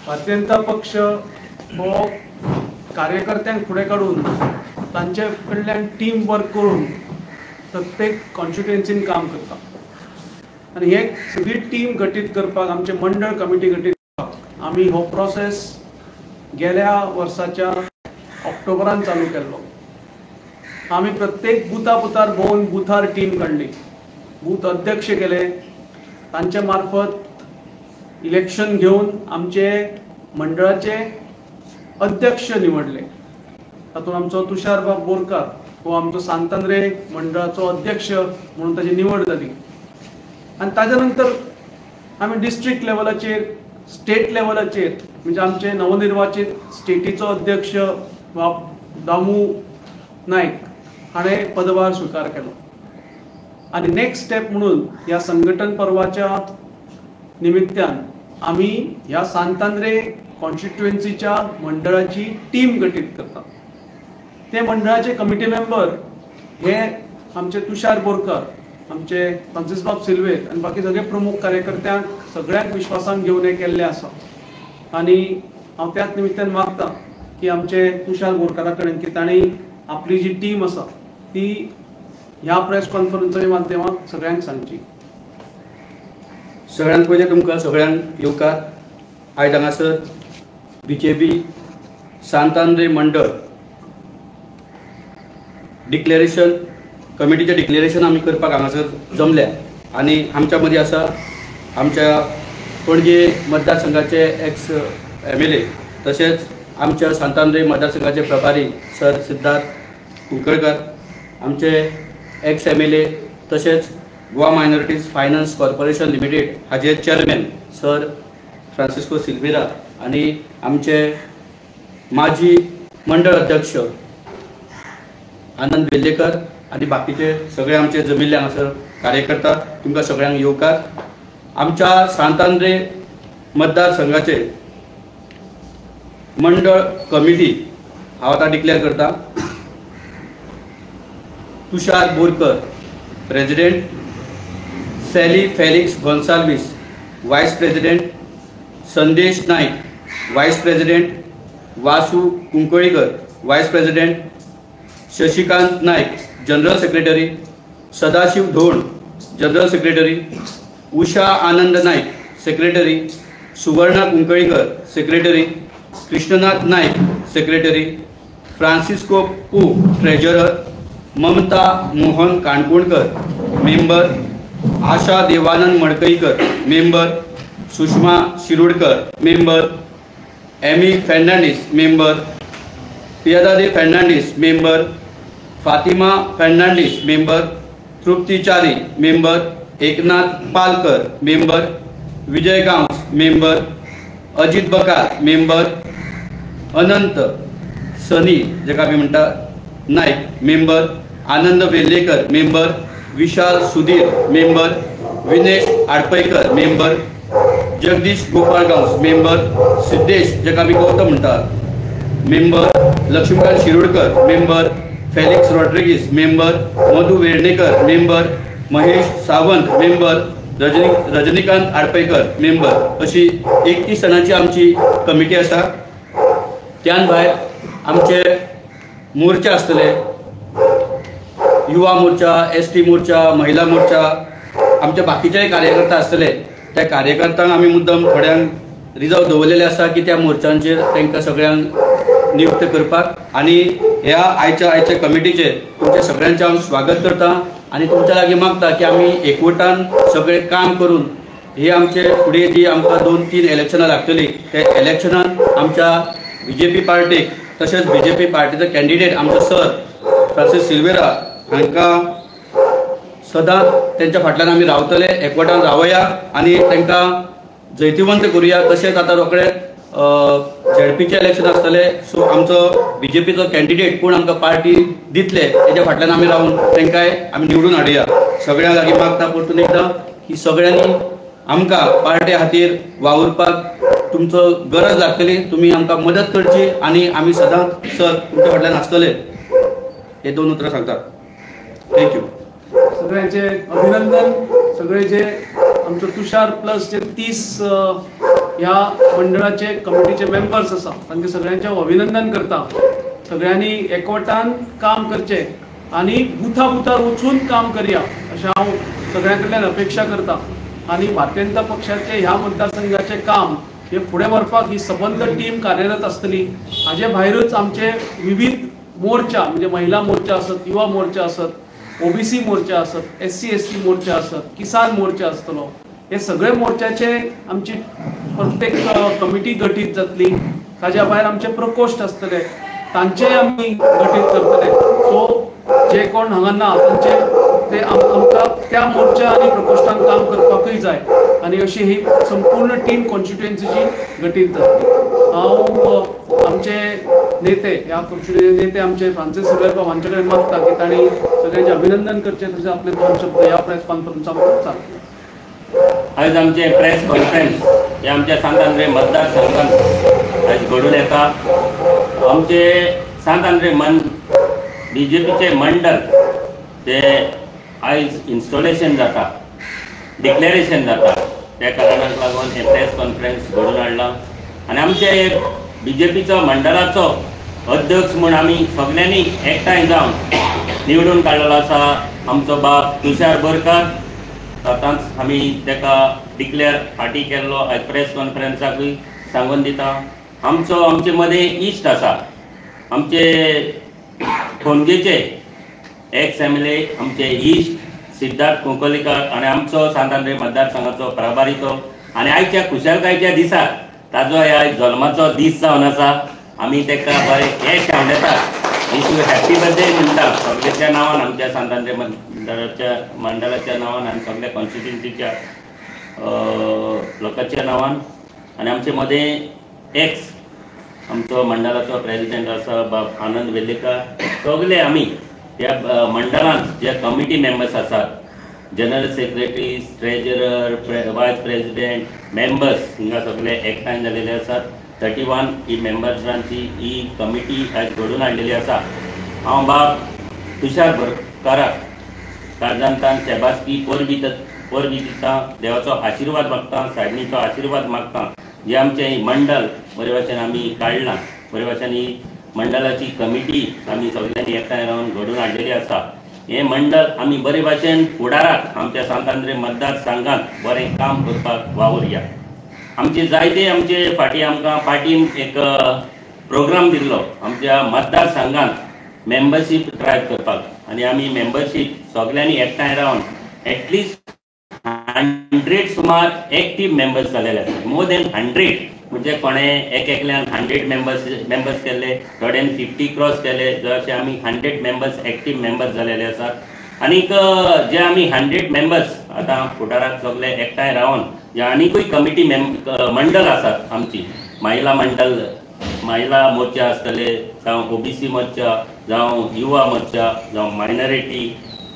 भारतीय जनता पक्ष हो कार्यकर्त्यांक फुडें काडून तांचे कडल्यान टीम वर्क करून प्रत्येक कॉन्स्टिट्युएन्सीन काम करता आनी हे सगळी टीम गठीत करपाक आमचे मंडळ कमिटी गठीत करपाक आमी हो प्रोसेस गेल्या वर्साच्या ऑक्टोबरान चालू केल्लो. आमी प्रत्येक बुथा बुथार भोंवन बुथार टीम काडली, बूथ अध्यक्ष केले, तांचे मार्फत इलेक्शन घेवन आमचे मंडळाचे अध्यक्ष निवडले. तातूंत आमचो तुषारबाब बोरकार हो आमचो सांत आंद्रे मंडळाचो अध्यक्ष म्हणून ताची निवड जाली. आनी ताच्या नंतर आमी डिस्ट्रिक्ट लेवलाचेर, स्टेट लेवलाचेर म्हणजे आमचे नवनिर्वाचित स्टेटीचो अध्यक्ष बाब दामू नायक हाणें पदभार स्विकार केलो. आनी नेक्स्ट स्टेप म्हणून ह्या संघटन पर्वाच्या निमित्तान आमी ह्या सांत आंद्रे कॉन्स्टिट्युएन्सीच्या मंडळाची टीम गठीत करतात. ते मंडळाचे कमिटी मेंबर हे आमचे तुषार बोरकर, आमचे फ्रांसीसबाब सिल्वेर आनी बाकी सगळे प्रमुख कार्यकर्त्यांक सगळ्यांक विश्वासान घेवन हें केल्लें आसा. आनी हांव त्याच निमित्तान मागता की आमचे तुषार बोरकारा कडेन की तांणी आपली जी टीम आसा ती ह्या प्रेस कॉन्फरन्साच्या माध्यमांत सगळ्यांक सांगची. सगळ्यांत पयलें तुमकां सगळ्यांक येवकार. आयज हांगासर बीजेपी सांत आंद्रे मंडळ डिक्लेरेशन कमिटीचें डिक्लेरेशन आमी करपाक हांगासर जमल्या आनी आमच्या मदीं आसा आमच्या पणजे मतदारसंघाचे एक्स MLA तशेंच आमच्या सांत आंद्रे मतदारसंघाचे प्रभारी सर सिद्धार्थ कुंकळकर, आमचे एक्स MLA तशेंच Goa minorities finance corporation limited हाजे चेअरमॅन सर फ्रांसिस्को सिल्वेरा आनी आमचे माजी मंडळ अध्यक्ष आनंद वेल्लेकर आनी बाकीचे सगळे आमचे जमिल्ले हांगासर कार्यकर्ता, तुमकां सगळ्यांक येवकार. आमच्या सांत आंद्रे मतदारसंघाचे मंडळ कमिटी हांव आतां डिक्लेअर करता. Tushar Borkar president, Sally Felix Gonsalves vice president, Sandesh Naik vice president, Vasu Kunkalikar vice president, Shashikant Naik general secretary, Sadashiv Dhond general secretary, Usha Anand Naik secretary, Suvarna Kunkalikar secretary, Krishnanath Naik secretary, Francisco Pu treasurer, Mamata Mohan Kankonkar member, Asha Devanand Madkaikar member, Sushma Shirodkar member, Amy Fernandes member, Piedade Fernandes member, Fatima Fernandes member, Trupti Chari member, Eknath Palkar member, Vijay Gawas member, Ajit Bakar member, Anant Sunny जेका आमी म्हणटा Naik member, Anand Vellekar member, Vishal Sudhir member, Vinesh Adpaikar member, Jagdish Gopal Gawas member, Siddhesh जेका आमी गौतम म्हणटात member, Laxmikant Shirodkar member, Felix Rodrigues member, Madhu Vernekar member, Mahesh Sawant member, Rajnikant Adpaikar member. अशी 31 जाणांची आमची committee आसा. त्यान भायर आमचे मोर्चे आसतले, युवा मोर्चा, ST मोर्चा, महिला मोर्चा, आमचे बाकीचेय कार्यकर्ता आसतले. त्या कार्यकर्त्यांक आमी मुद्दम थोड्यांक रिजर्व दवरलेले आसा की त्या मोर्चांचेर तांकां सगळ्यांक नियुक्त करपाक. आनी ह्या आयच्या कमिटीचेर तुमच्या सगळ्यांचें हांव स्वागत करता आनी तुमच्या लागीं मागता की आमी एकवटान सगळें काम करून हे आमचे फुडें जी आमकां 2-3 इलेक्शनां लागतलीं त्या इलेक्शनान आमच्या बीजेपी पार्टीक तशेंच बीजेपी पार्टीचो कॅन्डिडेट आमचो सर फ्रांसीस सिल्वेरा हांकां सदांच तेंच्या फाटल्यान आमी रावतले, एकवटान रावया आनी तांकां जैतिवंत करुया. तशेंच आतां रोखडे झेडपीचें इलेक्शन आसतलें, सो आमचो बीजेपीचो कॅन्डिडेट कोण आमकां पार्टी दितले तेच्या फाटल्यान आमी रावन तांकांय आमी निवडून हाडुया. सगळ्यां लागीं मागता परतून एकदां की सगळ्यांनी आमकां पार्टे खातीर वावुरपाक तुमचो गरज लागतली, तुमी आमकां मदत करची आनी आमी सदांच सर तुमच्या फाटल्यान आसतले. हे 2 उतरां सांगता. Thank you. सगळ्यांचे अभिनंदन. सगळे जे आमचो तुषार प्लस जे 30 ह्या मंडळाचे कमिटीचे मेंबर्स आसा तांकां सगळ्यांचें हांव अभिनंदन करता. सगळ्यांनी एकवटान काम करचें आनी बुथा बुथार वचून काम करया अशें हांव सगळ्यां कडल्यान अपेक्षा करता. आनी भारतीय जनता पक्षाचे ह्या मतदारसंघाचें काम हे फुडें व्हरपाक ही सबंद टीम कार्यरत आसतली. हाजे भायरूच आमचे विविध मोर्चा म्हणजे महिला मोर्चा आसत, युवा मोर्चा आसत, ओबीसी मोर्चा आसत, SC ST मोर्चा आसत, किसान मोर्चा आसतलो, हे सगळे मोर्चाचे आमची प्रत्येक कमिटी गठीत जातली. ताज्या भायर आमचे प्रकोष्ठ आसतले तांचेय आमी गठीत करतले. सो जे कोण हांगा ना तांचे ते आमकां त्या मोर्चा आनी प्रकोष्ठान काम करपाकूय जाय आनी अशी ही संपूर्ण टीम कॉन्स्टिट्युएन्सीची गठीत जातली. हांव आमचे नेते ह्या कॉन्स्टिट्युएन्सी नेते आमचे फ्रांसीस सिल्वेर हांचे कडेन मागता की तांणी सगळ्यांचें अभिनंदन करचें तशें आपले दोन शब्द ह्या प्रेस कॉन्फरन्सा मुखार चालतले. आयज आमचें प्रेस कॉन्फरन्स हे आमच्या सांत आंद्रे मतदारसंघात आयज घडून येता. आमचे सांत आंद्रे बीजेपीचे मंडळ ते आयज इन्स्टॉलेशन जाता, डिक्लेरेशन जाता, त्या कारणाक लागून हें प्रेस कॉन्फरन्स घडोवन हाडलां. आनी आमचे एक बीजेपीचो मंडळाचो अध्यक्ष म्हूण आमी सगल्यांनी एकठांय जावन निवडून काडलेलो आसा आमचो बाब तुषार बोरकर. आतांच आमी ताका डिक्लेअर फाटीं केल्लो आयज प्रेस कॉन्फरन्साकूय सांगून दिता. आमचो आमचे मदें इश्ट आसा, आमचे पणजेचे एक्स एम एल ए आमचे इश्ट सिद्धार्थ कुंकळीकर आनी आमचो सांत आंद्रे मतदारसंघाचो प्रभारी तो. आनी आयच्या खुशालकायच्या दिसाक ताजो ह्या जल्माचो दीस जावन आसा. आमी ताका बरें येश आंवडेता, विश you happy birthday म्हणटा सगळ्याच्या नांवान, आमच्या सांत आंद्रे मंडळाच्या मंडळाच्या नांवान आनी सगळ्या कॉन्स्टिट्युएन्सीच्या लोकांच्या नांवान. आनी आमचे मदें एक्स आमचो मंडळाचो प्रेजिडेंट आसा बाब आनंद वेर्लेकर. सगळे आमी ह्या मंडळांत जे कमिटी मेंबर्स आसात, general secretary, treasurer, vice president, members हिंगा सगळे एकठांय जालेले आसात. 31 ही मेंबर्सांची ही कमिटी आयज घडोवन हाडलेली आसा. हांव बाब तुषार बोरकाराक काळजांतल्यान शेबासकी परबी दिता, देवाचो आशिर्वाद मागता, सायबिणीचो आशिर्वाद मागता. जे आमचें मंडळ बरे भाशेन आमी काडलां, बरे भाशेन ही मंडळाची कमिटी आमी सगळ्यांनी एकठांय रावन घडोवन हाडलेली आसा. हें मंडळ आमी बरे भाशेन फुडाराक आमच्या सांत आंद्रे मतदारसंघात बरें काम करपाक वावुरया. आमचे जायते आमचे फाटीं आमकां पार्टीन एक प्रोग्राम दिल्लो आमच्या मतदारसंघात मेंबरशीप ड्रायव्ह करपाक, आनी आमी मेंबरशीप सगळ्यांनी एकठांय रावन एटलिस्ट 100 सुमार एक्टीव मेंबर्स जालेले आसा. मोर देन 100 म्हणजे कोणें एक एकल्यान 100 मेंबर्स केले, थोड्यान 50 क्रॉस केले, जशे आमी 100 मेंबर्स एक्टीव मेंबर्स जालेले आसात. आनीक जे आमी 100 मेंबर्स आतां फुडाराक सगळे एकठांय रावन जे आनीकूय कमिटी मंडळ आसात आमची, महिला मंडळ, महिला मोर्चा आसतले, जावं ओबीसी मोर्चा, जावं युवा मोर्चा, जावं मायनॉरिटी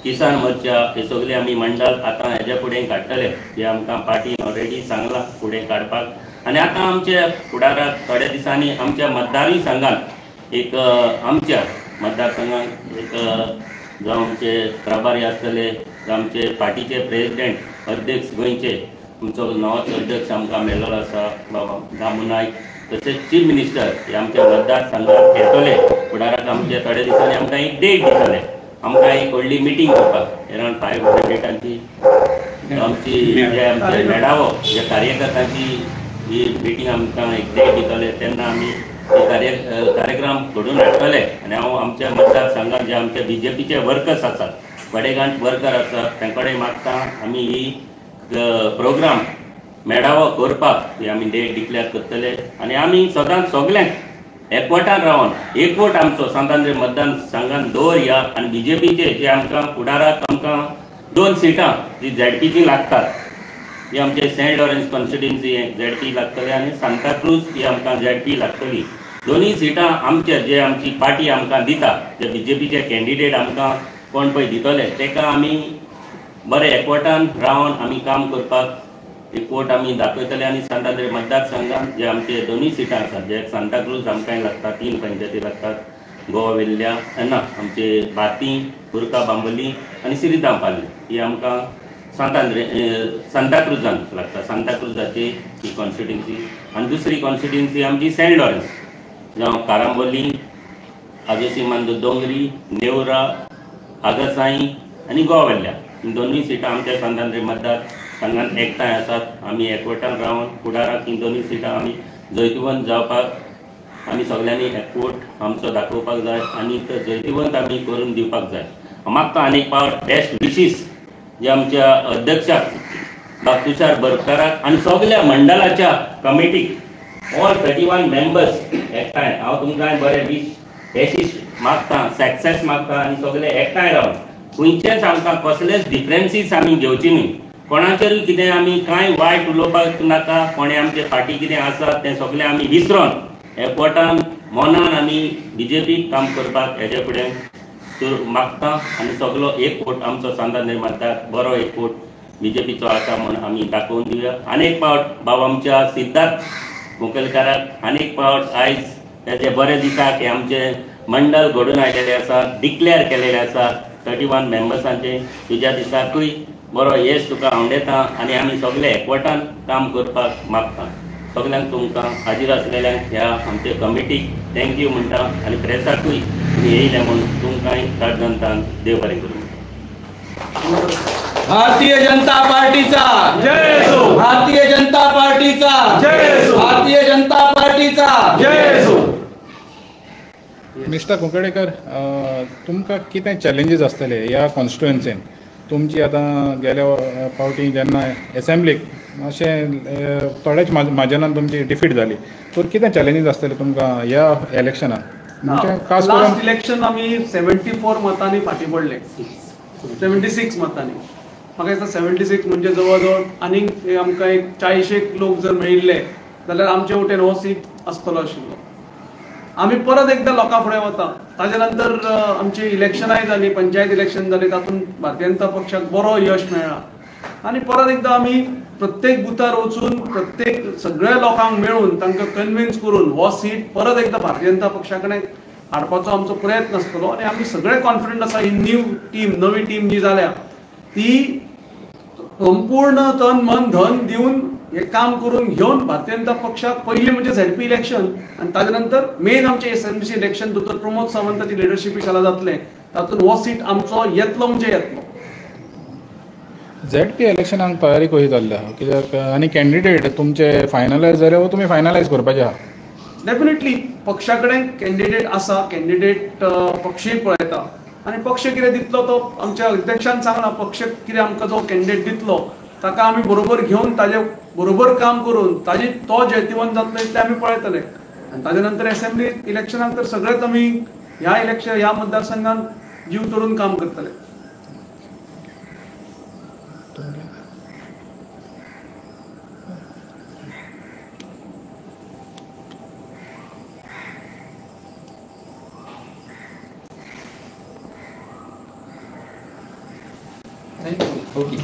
किसान मोर्चा, हे सगळे आमी मंडळ आतां हेज्या फुडें काडटले, जे आमकां पार्टीन ऑलरेडी सांगलां फुडें काडपाक. आनी आतां आमच्या फुडाराक थोड्या दिसांनी आमच्या मतदारूय संघात एक आमच्या मतदारसंघात एक जावं आमचे प्रभारी आसतले, जावं आमचे पार्टीचे प्रेजिडेंट अध्यक्ष गोंयचे आमचो नवोच अध्यक्ष आमकां मेळ्ळो आसा बाबा दामू नायक, तशेंच चीफ मिनिस्टर हे आमच्या मतदारसंघात येतले फुडाराक. आमच्या थोड्या दिसांनी आमकां एक डेट दितले, आमकां एक व्हडली मिटींग करपाक एरावंड 500 आमची जे आमचे मेळावो जे कार्यकर्त्यांची ही मिटींग आमकां एक डेट दितले, तेन्ना आमी कार्यक्रम घडोवन हाडटले. आनी हांव आमच्या मतदारसंघात जे आमचे बीजेपीचे वर्कर्स आसात, बडेगांठ वर्कर आसात, तांचे कडेन मागता आमी ही प्रोग्राम मेळावो करपाक ही आमी डेट डिक्लेअर करतले. आनी आमी सदांच सगल्यांक एकवटान रावन एकवट आमचो सांत आंद्रे मतदान संघान दवरया. आनी बीजेपीचे जे आमकां फुडाराक आमकां 2 सिटां जी झेडपीची लागतात, ही आमचे सेंट लॉरेन्स कॉन्स्टिट्युएन्सी झेडपी लागतले आनी सांताक्रूज ही आमकां झेडपी लागतली. दोनूय सिटां आमचे जे आमची पार्टी आमकां दिता, जे बीजेपीचे कॅन्डिडेट आमकां कोण पळय दितले ताका आमी बरे एकवटान रावन आमी काम करपाक एकवट आमी दाखयतले. आनी सांत आंद्रे मतदारसंघात जे आमचे दोनूय सिटां आसात, जे सांताक्रूज आमकां लागता, 3 पंचायती लागतात, गोवा वेल्ल्या ना आमचे बाती, कुर्का बांबोली आनी श्रीराम पार्ले, ही आमकां सांतांद्रे सांताक्रुजान लागता, सांताक्रुजाची ही कॉन्स्टिट्युएन्सी. आनी दुसरी कॉन्स्टिट्युएन्सी आमची सेंट लॉरन्स, जावं कारांबोली, आजोसीमांदो दोंगरी, नेवरा, आगासाई आनी गोवा वेल्ल्या, ही दोनूय सिटां आमच्या सांतांद्रे मतदार संघान एकठांय आसात. आमी एकवटान रावन फुडाराक ही दोनूय सिटां आमी जैतिवंत जावपाक आमी सगल्यांनी एकवट आमचो दाखोवपाक जाय आनी तो जैतिवंत आमी करून दिवपाक जाय. मागता आनी एक पावट बेस्ट विशीस जे आमच्या अध्यक्षाक बाब तुषार बोरकाराक आनी सगल्या मंडळाच्या कमिटीक, ऑल 31 मेंबर्स एकठांय हांव तुमकां बरें वीश यशीश मागता, सक्सेस मागता आनी सगळे एकठांय रावन खंयचेच आमकां कसलेच डिफरन्सीस आमी घेवची न्हय, कोणाचेरूय कितें आमी कांय वायट उलोवपाक नाका, कोणें आमचे फाटीं कितें आसा तें सगळें आमी विसरोन एकवटान मनान आमी बीजेपीक काम करपाक हेजे फुडें मागता आनी सगलो एकवट आमचो सांतांद्रे मतदार बरो एकवट बीजेपीचो आसा म्हूण आमी दाखोवन दिवया. आनी एक पावट बाब आमच्या सिद्धार्थ मुखेलकाराक आनी एक पावट आयज तेजे बरे दिसाक हे आमचे मंडळ घडून आयलेले आसा, डिक्लेअर केलेले आसा 31 मेंबर्सांचे, तुज्या दिसाकूय बरो येस तुका आवडेता आनी आमी सगळे एकवटान काम करपाक मागता. सगल्यांक तुमकां हाजीर आसलेल्यांक ह्या आमचे कमिटीक thank you म्हणटा आनी प्रेसाकूय तुमी येयले म्हूण तुमकांय काळजांतान देव बरें करूं. भारतीय जनता पार्टीचा जय असो, भारतीय जनता पार्टीचा जय असो, भारतीय जनता पार्टीचा जय असो. मिस्टर कुंकळेकर, तुमकां कितें चॅलेंजीस आसतले ह्या कॉन्स्टिट्युएन्सीन? तुमची आतां गेल्या फावटी जेन्ना एसेंब्लीक मातशें थोड्याच मार्जिनान तुमची डिफीट जाली, तर कितें चॅलेंजीस आसतले तुमकां ह्या इलेक्शनान? म्हणजे खास करून लास्ट इलेक्शन आमी 74 मतांनी फाटीं पडले, 76 मतांनी. म्हाका दिसता 76 म्हणजे जवळ जवळ आनीक आमकां एक 40 लोक जर मेळिल्ले जाल्यार आमचे वटेन हो सीट आसतलो आशिल्लो. आमी परत एकदां लोकां फुडें वता. ताजे नंतर आमची इलेक्शनाय जाली, पंचायत इलेक्शन जाली, तातूंत भारतीय जनता पक्षाक बरो यश मेळ्ळा आनी परत एकदां आमी प्रत्येक बुथार वचून प्रत्येक सगळ्या लोकांक मेळून तांकां कन्विन्स करून हो सीट परत एकदां भारतीय जनता पक्षा कडेन हाडपाचो आमचो प्रयत्न आसतलो. आनी आमी सगळे कॉन्फिडंट आसा ही न्यू टीम, नवी टीम जी जाल्या ती संपूर्ण तन मन धन दिवन हे काम करून घेवन भारतीय जनता पक्षाक पयलीं म्हणजे झेडपी इलेक्शन आनी ताजे नंतर मेन आमचें एसएमसी इलेक्शन दोतोर प्रमोद सावंताची लिडरशिपी खाला जातलें, तातूंत हो सीट आमचो येतलो म्हणजे येतलो. झेडपी इलेक्शनाक तयारी कशी जाल्ली आहा? कित्याक आनी कॅन्डिडेट तुमचे फायनलायज जाले वो तुमी फायनलायज करपाचे आहा? डेफिनेटली पक्षा कडेन कॅन्डिडेट आसा, कॅन्डिडेट पक्षूय पळयता आनी पक्ष कितें दितलो तो आमच्या अध्यक्षान सांगला, पक्ष कितें आमकां जो कॅन्डिडेट दितलो ताका आमी बरोबर घेवन ताजे बरोबर काम करून ताजे तो जैतिवंत जातलो इतलें आमी पळयतले. आनी ताजे नंतर एसेंब्ली इलेक्शनाक तर सगळेच आमी ह्या इलेक्शन ह्या मतदारसंघात जीव तोडून काम करतले. ओके.